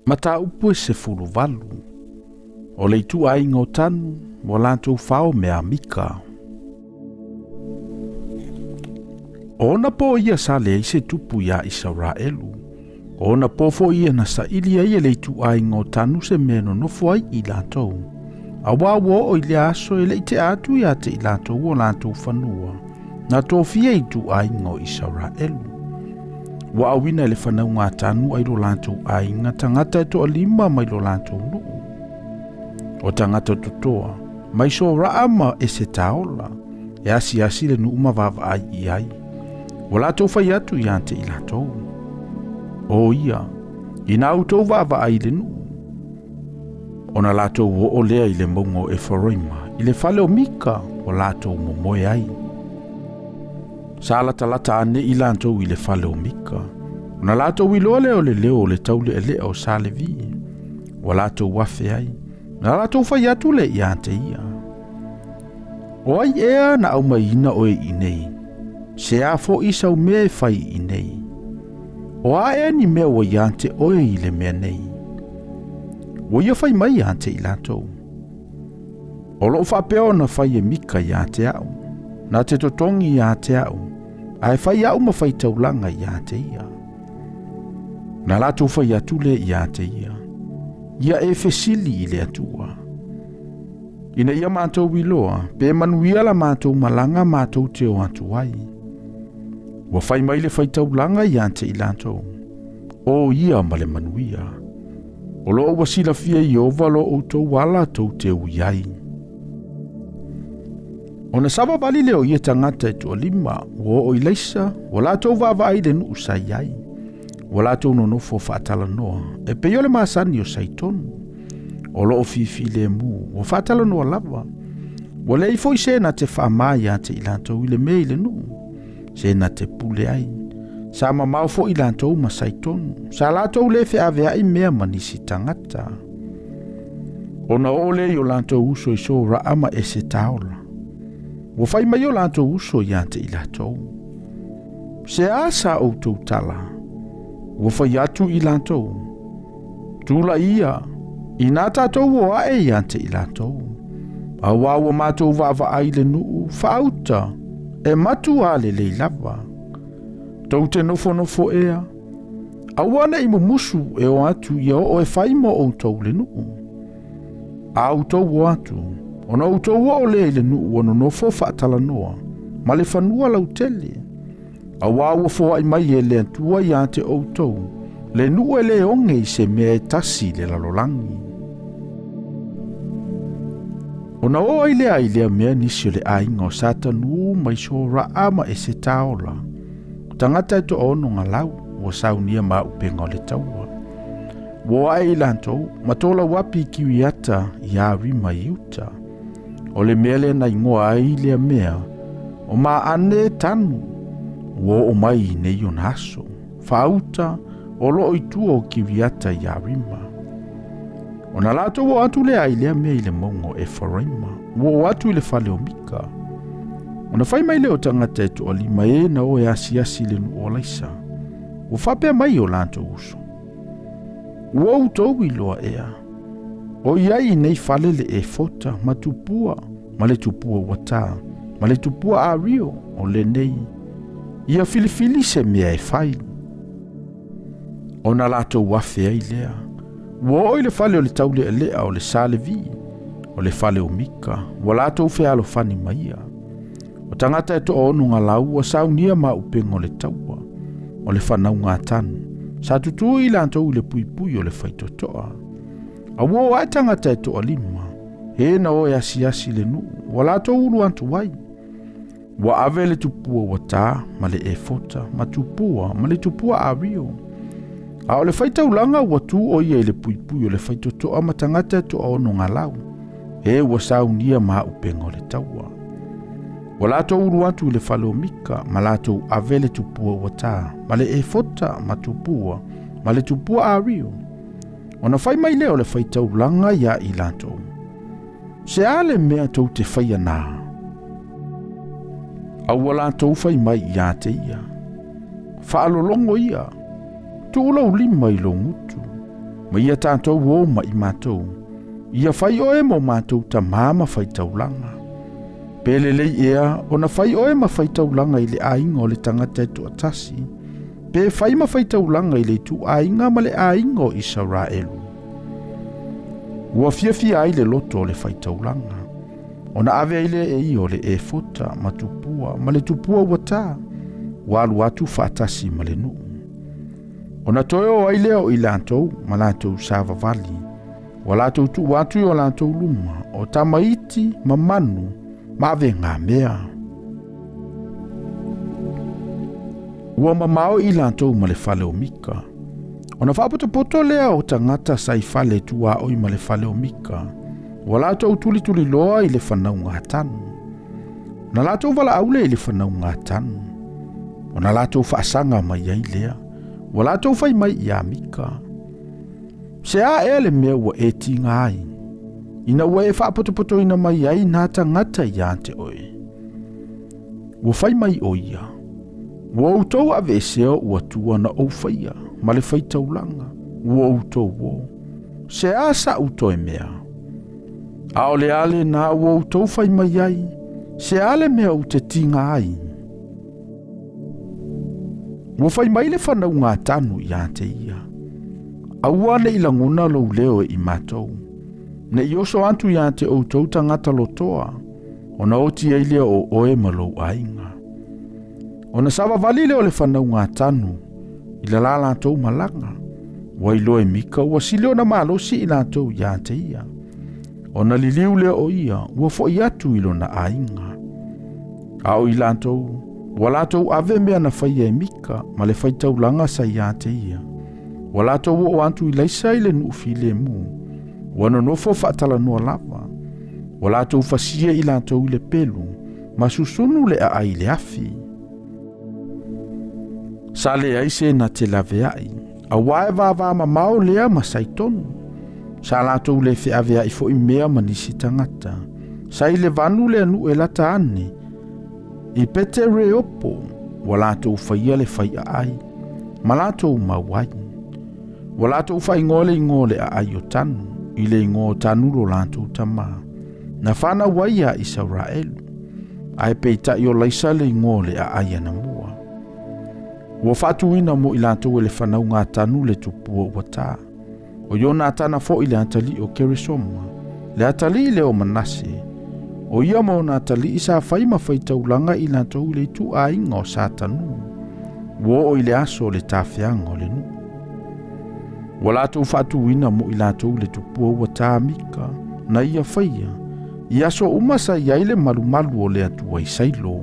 Mataupu e 18. O le ituaiga o Tanu ua latou fao mea Mika. O ona po ia sa leai se tupu iā Isaraelu. O ona po foi ia na saili ai e le ituaiga o Tanu se mea e nonofo ai i latou. Auā ua oo i lea aso e le i tea atu ia te i latou o latou fanua, na tofia e ituaiga o Isaraelu. Ua auina e le fanauga a Tanu ai lo latou aiga tagata e toalima mai lo latou nuu. O tagata totoa, mai Soraa ma Esetaola, e asiasi le nuu ma vaavaai i ai. Ua latou fai atu ia te i latou. O ia, ina outou vaavaai i le nuu, ona latou oo lea i le mauga o Eferaima, i le fale o Mika ua latou momoe ai. Sa latalata ane i latou i le fale o Mika, ona latou iloa lea o le leo o le taulealea o sa Levi, ua latou afe ai, na latou fai atu lea ia te ia. O ai ea na aumaiina oe i inei? Se a foi sau mea e fai i inei? O a ea ni mea ua ia te oe i le mea nei? Ua ia fai mai ia te i latou. O loo faapea ona fai e Mika ia te au, na te totogi ia te au, ae fai au ma fai taulaga ia te ia. Na latou fai atu lea ia te ia, ia e fesili i le Atua. Ina ia matou iloa, pe manuia la matou malaga matou te o atu ai. Ua fai mai le faitaulaga ia te i latou, o ia ma le manuia. O loo ua silafia e Ieova lo outou ala tou te ui ai. Ona savavali lea o ia tagata e toalima, ua oo i Laisa, ua latou vaavaai i le nuu sa i ai. Ua latou nonofo faatalanoa, e pei o le masani o Saitonu. O loo fifilemu, ua faatalanoa lava. Ua leai foi se na te faamā ia te i latou i le mea i le nuu, se na te pule ai. Sa mamao foi latou ma Saitonu, sa latou le feaveai mea ma nisi tagata. Ona oo lea i o latou uso i Soraa ma Esetaola. Ua fai mai o latou uso ia te i latou. Se a sa outou tala? Ua fai atu i latou. Tula ia, inā tatou o ae ia te i latou. Auā ua matou vaavaai i le nuu faauta, e matua lelei lava. Tou te nofonofo ea, aua ne i mumusu e o atu ia oo e fai mo outou le nuu. A outou o atu, ona outou oo lea i le nuu ua nonofo faatalanoa, ma le fanua lautele. Auā ua foai mai e le Atua ia te outou, le nuu e le oge i se mea e tasi i le lalolagi. Ona oo ai lea i lea mea nisi o le aiga o Satanu mai Soraa ma Esetaola, o tagata e toaono galau, ua saunia ma auupega o le taua. Ua o ae i latou, ma tolauapi i Kiriata Iarima i uta. O le mea lea na igoa ai lea mea, o Maane Tanu, ua oo mai i nei ona aso, faauta o loo i tua o Kiriata Iarima. Ona latou oo atu lea i lea mea i le mauga o Eferaima, ua oo atu i le fale o Mika. Ona fai mai lea o tagata e toalima e na o e asiasi i le nuu o Laisa. Ua faapea mai o latou uso. Ua outou iloa ea, o i ai i nei fale le efota ma tupua, ma le tupua ua tā, ma le tupua ario o lenei, ia filifili se mea e fai. Ona latou afe ai lea, ua oo i le fale o le taulealea o le sa Levi, o le fale o Mika, ua latou fealofani ma ia. O tagata e toaono galau ua saunia ma auupega o le taua, o le fanauga a Tanu, sa tutū i latou i le puipui o le faitotoa. A ua o ae tagata e toalima, e na o e asiasi le nuu, ua latou ulu atu ai. Ua ave le tupua ua tā ma le efota ma tupua ma le tupua ario. A o le faitaulaga ua tu o ia i le puipui o le faitotoa ma tagata e toaono galau, e ua saunia ma auupega o le taua. Ua latou ulu atu i le fale o Mika, ma latou ave le tupua ua tā, ma le efota ma tupua, ma le tupua ario. Ona fai mai lea o le faitaulaga ia i latou. Se a le mea tou te faia nā? A ua latou fai mai ia te ia. Faalologo ia, tuu lou lima i lou gutu. Ma ia tatou o ma i matou. Ia fai oe mo matou tamā ma faitaulaga. Pe lelei ea ona fai oe ma faitaulaga i le aiga o le tagata e toatasi, pe fai ma faitaulaga i le ituaiga ma le aiga o Isaraelu. Ua fiafia ai le loto o le faitaulaga, ona ave ai lea e ia o le efota ma tupua ma le tupua ua ta, ua alu atu faatasi ma le nuu. Ona toe o ai lea o i latou ma latou savavali, ua latou tuu atu i o latou luma o tamaiti ma manu ma avegamea. Ua mamao i latou ma le fale o Mika. Ona faapotopoto lea o tagata sa i fale tuaoi ma le fale o Mika, ua latou tulituliloa i le fanauga a Tanu. Na latou valaau lea i le fanauga a Tanu, ona latou faasaga mai ai lea, ua latou fai mai ia Mika, Se a ea le mea ua e tiga ai, ina ua e faapotopotoina mai ai nā tagata ia te oe? Ua fai mai o ia, ua outou aveesea ou atua na ou faia ma le faitaulaga, ua outou o. Se a sa'u toe mea? A o le a lena ua outou fai mai ai, se a le mea ou te tiga ai? Ua fai mai le fanauga a Tanu ia te ia, Aua ne i lagona lou leo e i matou, ne i oso atu ia te outou tagata lotoa, ona oti ai lea o oe ma lou aiga. Ona savavali lea o le fanauga a Tanu i le la latou malaga, ua iloa e Mika ua sili ona malosi i latou ia te ia. Ona liliu lea o ia ua foi atu i lona aiga. A o i latou, ua latou ave mea na faia e Mika ma le faitaulaga sa ia te ia. Ua latou oo atu i Laisa i le nuu filemu, ua nonofo faatalanoa lava. Ua latou fasia i latou i le pelu, ma susunu le aai i le afi. Sa leai se na te laveai, auā e vavamamao lea ma Saitonu. Sa latou le feaveai foi mea ma nisi tagata. Sa i le vanu le nuu e lata ane, i Petereopo, ua latou faia le fai aai, ma latou mau ai. Ua latou faaigoa le igoa o le aai o Tanu, i le igoa o Tanu lo latou tamā, na fanau ai ia Isaraelu, ae peitai o Laisa le igoa o le aai anamua. Ua faatuina mo i latou e le fanauga a Tanu le tupua ua ta. O Ionatana foi le atalii o Keresoma, le atalii lea o Manase, o ia ma ona atalii sa fai ma faitaulaga i latou i le ituaiga o Satanu, ua oo i le aso o le tafeaga o le nuu. Ua latou faatuina mo i latou le tupua ua ta Mika, na ia faia, i aso uma sa i ai le malumalu o le Atua i Sailo.